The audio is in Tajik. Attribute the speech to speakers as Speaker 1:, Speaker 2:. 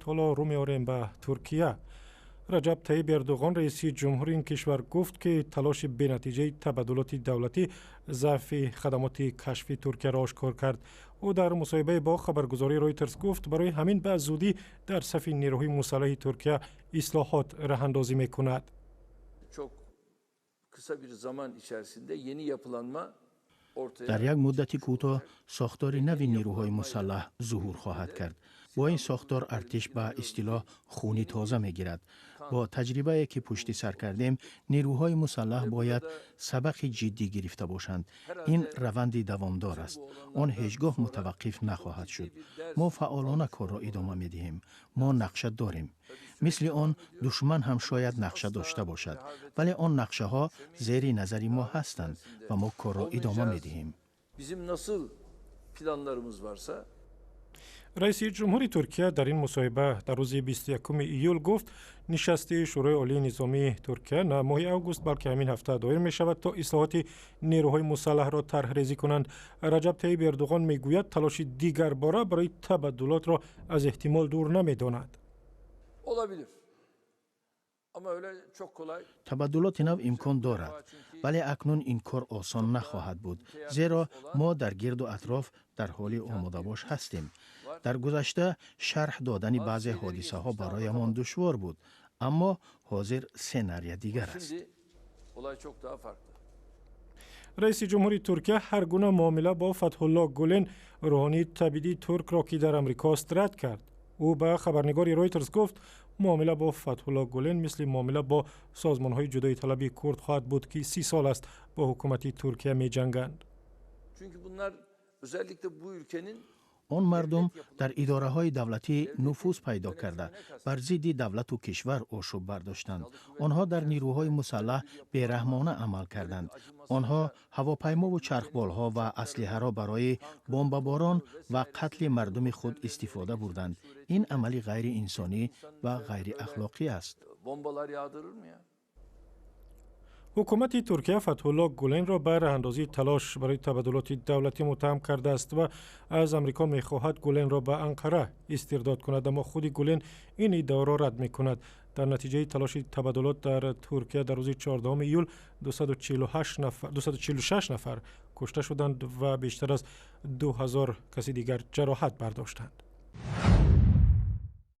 Speaker 1: Ҳоло рӯ меорем ба Туркия. Раҷаб Таиб Эрдуғон, раиси ҷумҳури ин кишвар, гуфт, ки талоши бенатиҷаи табаддулоти давлатӣ заъфи хадамоти кашфи Туркияро ошкор кард. Ӯ дар мусоҳибае бо хабаргузории Ройтерс гуфт, барои ҳамин ба зудӣ дар сафи нерӯҳои мусаллаҳи Туркия ислоҳот раҳандозӣ мекунад.
Speaker 2: Çok kısa bir zaman içerisinde yeni yapılanma ortaya
Speaker 3: Дар як муддати кӯтоҳ сохтори нави нерӯҳои мусаллаҳ зуҳур хоҳад кард. Бо ин сохтор артиш ба истилоҳ хуни тоза мегирад. Бо таҷрибае, ки пушти сар кардем, нерӯҳои мусаллаҳ бояд сабақи ҷиддӣ гирифта бошанд. Ин раванди давомдор аст, он ҳеҷ гоҳ мутаваққиф нахоҳад шуд. Мо фаъолона корро идома медиҳем. Мо нақша дорем. Мисли он душман ҳам шояд нақша дошта бошад, вале он нақшаҳо зери назари мо ҳастанд ва мо корро идома медиҳем.
Speaker 2: Bizim nasıl planlarımız varsa
Speaker 1: Раиси ҷумҳури Туркия дар ин мусоҳиба дар рӯзи 21 июл гуфт, нишасти Шӯрои олии низомии Туркия на моҳи август, балки ҳамин ҳафта доир мешавад, то ислоҳоти нерӯҳои мусаллаҳро тарҳрезӣ кунанд. Раҷаб Таиб Эрдуғон мегӯяд, талоши дигарбора барои табаддулотро аз эҳтимол дур намедонад.
Speaker 2: Olabilir. Ama öyle çok kolay
Speaker 3: Табаддулоти нав имкон дорад, вале акнун ин кор осон нахоҳад буд, зеро мо дар гирду атроф дар ҳоли омодабош ҳастем. Дар гузашта шарҳ додани баъзе ҳодисаҳо бароямон душвор буд, аммо ҳозир сценария дигар аст.
Speaker 2: Şimdi olay çok daha farklı.
Speaker 1: Раиси ҷумҳури Туркия ҳар гуна муомила бо Фатҳулло Гулен, рӯҳонии табъидии туркро, ки дар Амрикост, рад кард. Ӯ ба хабарнигори Ройтерс гуфт, муомила бо Фатҳулло Гулен мисли муомила бо созмонҳои ҷудоиталаби курд хоҳад буд, ки 30 сол аст бо ҳукумати Туркия меҷанганд.
Speaker 2: Çünkü bunlar özellikle bu ülkenin
Speaker 3: Он мардум дар идораҳои давлатӣ нуфуз пайдо карда, бар зидди давлату кишвар ошӯб бардоштанд. Онҳо дар нирӯҳои мусаллаҳ бераҳмона амал карданд. Онҳо ҳавопаймову чархболҳо ва аслиҳаро барои бомбаборон ва қатли мардуми худ истифода бурданд. Ин амали ғайриинсонӣ ва ғайриахлоқӣ аст.
Speaker 2: Bombalar yağdırır mı ya?
Speaker 1: Ҳукумати Туркия Фатҳулло Гуленро ба раҳандозии талош барои табаддулоти давлатӣ муттаҳам кардааст ва аз Амрико мехоҳад Гуленро ба Анқара истирдод кунад, аммо худи Гулен ин иддаоро рад мекунад. Дар натиҷаи талоши табаддулот дар Туркия дар рӯзи 14 июл 246 нафар кушта шуданд ва бештар аз 2000 каси дигар ҷароҳат бардоштанд.